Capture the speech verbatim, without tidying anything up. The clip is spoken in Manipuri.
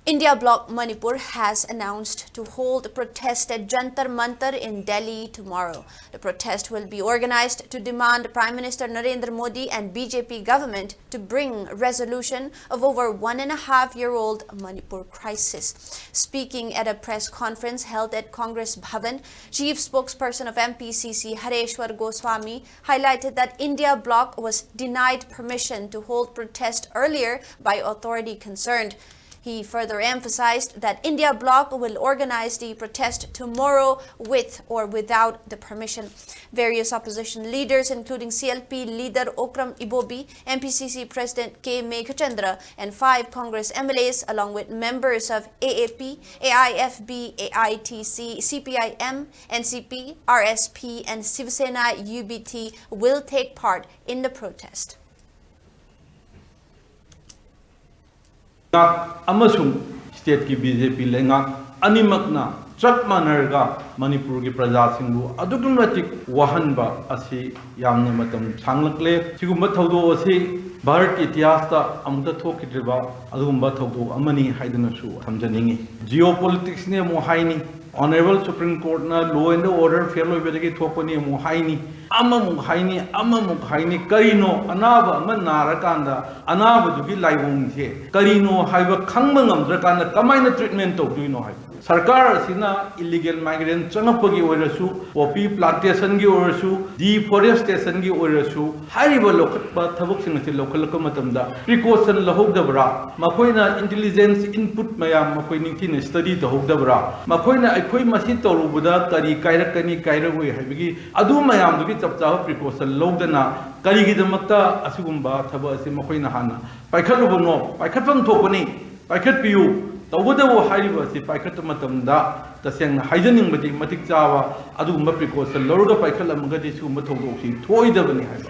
India Bloc Manipur has announced to hold a protest at Jantar Mantar in Delhi tomorrow. The protest will be organized to demand Prime Minister Narendra Modi and B J P government to bring resolution of over one and a half year old Manipur crisis. Speaking at a press conference held at Congress Bhavan, Chief Spokesperson of M P C C Hareshwar Goswami highlighted that India Bloc was denied permission to hold protest earlier by authority concerned. He further emphasized that India Bloc will organize the protest tomorrow with or without the permission. Various opposition leaders, including C L P leader Okram Ibobi, M P C C President K Meghachandra, and five Congress M L As, along with members of A A P, A I F B, A I T C, C P I M, N C P, R S P, and Shiv Sena U B T, will take part in the protest. ꯂꯩꯉꯥꯛ ꯑꯃꯁꯨꯡ ꯁ꯭ꯇꯦꯠꯀꯤ ꯕꯤ ꯖꯦ ꯄꯤ ꯂꯩꯉꯥꯛ ꯑꯅꯤꯃꯛꯅ ꯆꯞ ꯃꯥꯟꯅꯔꯒ ꯃꯅꯤꯄꯨꯔꯒꯤ ꯄ꯭ꯔꯖꯥꯁꯤꯡꯕꯨ ꯑꯗꯨꯛꯀꯤ ꯃꯇꯤꯛ ꯋꯥꯍꯟꯕ ꯑꯁꯤ ꯌꯥꯝꯅ ꯃꯇꯝ ꯁꯥꯡꯂꯛꯂꯦ꯫ ꯁꯤꯒꯨꯝꯕ ꯊꯧꯗꯣꯛ ꯑꯁꯤ ꯚꯥꯔꯠꯀꯤ ꯏꯇꯤꯍꯥꯁꯇ ꯑꯃꯨꯛꯇ ꯊꯣꯛꯈꯤꯗ꯭ꯔꯤꯕ ꯑꯗꯨꯒꯨꯝꯕ ꯊꯧꯗꯣꯛ ꯑꯃꯅꯤ ꯍꯥꯏꯗꯨꯅꯁꯨ ꯊꯝꯖꯅꯤꯡꯏ꯫ ꯖꯤꯑꯣ ꯄꯣꯂꯤꯇꯤꯛꯁꯅꯤ ꯑꯃꯨꯛ ꯍꯥꯏꯅꯤ, Honourable Supreme Courtꯅ law and order fail ꯑꯣꯏꯕꯗꯒꯤ ꯊꯣꯛꯄꯅꯤ ꯑꯃꯨꯛ ꯍꯥꯏꯅꯤ, ꯑꯃꯃꯨꯛ ꯍꯥꯏꯅꯤ, ꯑꯃꯃꯨꯛ ꯍꯥꯏꯅꯤ꯫ ꯀꯔꯤꯅꯣ, ꯑꯅꯥꯕ ꯑꯃ ꯅꯥꯔꯀꯥꯟꯗ ꯑꯅꯥꯕꯗꯨꯒꯤ ꯂꯥꯏꯑꯣꯡꯁꯦ ꯀꯔꯤꯅꯣ ꯍꯥꯏꯕ ꯈꯪꯕ ꯉꯝꯗ꯭ꯔꯀꯥꯟꯗ ꯀꯃꯥꯏꯅ treatment ꯇꯧꯗꯣꯏꯅꯣ ꯍꯥꯏꯕ꯫ ꯁꯔꯀꯥꯔ ꯑꯁꯤꯅ illegal migrant ꯆꯪꯉꯛꯄꯒꯤ ꯑꯣꯏꯔꯁꯨ, poppy plantationꯒꯤ ꯑꯣꯏꯔꯁꯨ, deforestationꯒꯤ ꯑꯣꯏꯔꯁꯨ, ꯍꯥꯏꯔꯤꯕ ꯂꯧꯈꯠꯄ ꯊꯕꯛꯁꯤꯡ ꯑꯁꯤ ꯂꯧꯈꯠꯂꯛꯄ ꯃꯇꯝꯗ precaution ꯂꯧꯍꯧꯗꯕ꯭ꯔꯥ? ꯃꯈꯣꯏꯅ intelligence input ꯃꯌꯥꯝ ꯃꯈꯣꯏ ꯅꯤꯡꯊꯤꯅ study ꯇꯧꯍꯧꯗꯕ꯭ꯔꯥ? ꯃꯈꯣꯏꯅ ꯑꯩꯈꯣꯏ ꯃꯁꯤ ꯇꯧꯔꯨꯕꯗ ꯀꯔꯤ ꯀꯥꯏꯔꯛꯀꯅꯤ, ꯀꯥꯏꯔꯛꯑꯣꯏ ꯍꯥꯏꯕꯒꯤ ꯑꯗꯨ ꯃꯌꯥꯝꯗꯨꯒꯤ ꯆꯞ ꯆꯥꯕ precaution ꯂꯧꯗꯅ ꯀꯔꯤꯒꯤꯗꯃꯛꯇ ꯑꯁꯤꯒꯨꯝꯕ ꯊꯕꯛ ꯑꯁꯤ ꯃꯈꯣꯏꯅ ꯍꯥꯟꯅ ꯄꯥꯏꯈꯠꯂꯨꯕꯅꯣ? ꯄꯥꯏꯈꯠꯐꯝ ꯊꯣꯛꯄꯅꯤ, ꯄꯥꯏꯈꯠꯄꯤꯌꯨ꯫ ꯇꯧꯕꯇꯕꯨ ꯍꯥꯏꯔꯤꯕ ꯑꯁꯤ ꯄꯥꯏꯈꯠꯄ ꯃꯇꯝꯗ ꯇꯁꯦꯡꯅ ꯍꯥꯏꯖꯅꯤꯡꯕꯗꯤ ꯃꯇꯤꯛ ꯆꯥꯕ ꯑꯗꯨꯒꯨꯝꯕ precaution ꯂꯧꯔꯒ ꯄꯥꯏꯈꯠꯂꯝꯃꯒꯗꯤ ꯁꯤꯒꯨꯝꯕ ꯊꯧꯗꯣꯛꯁꯤ ꯊꯣꯛꯑꯣꯏꯗꯕꯅꯤ ꯍꯥꯏꯕ꯫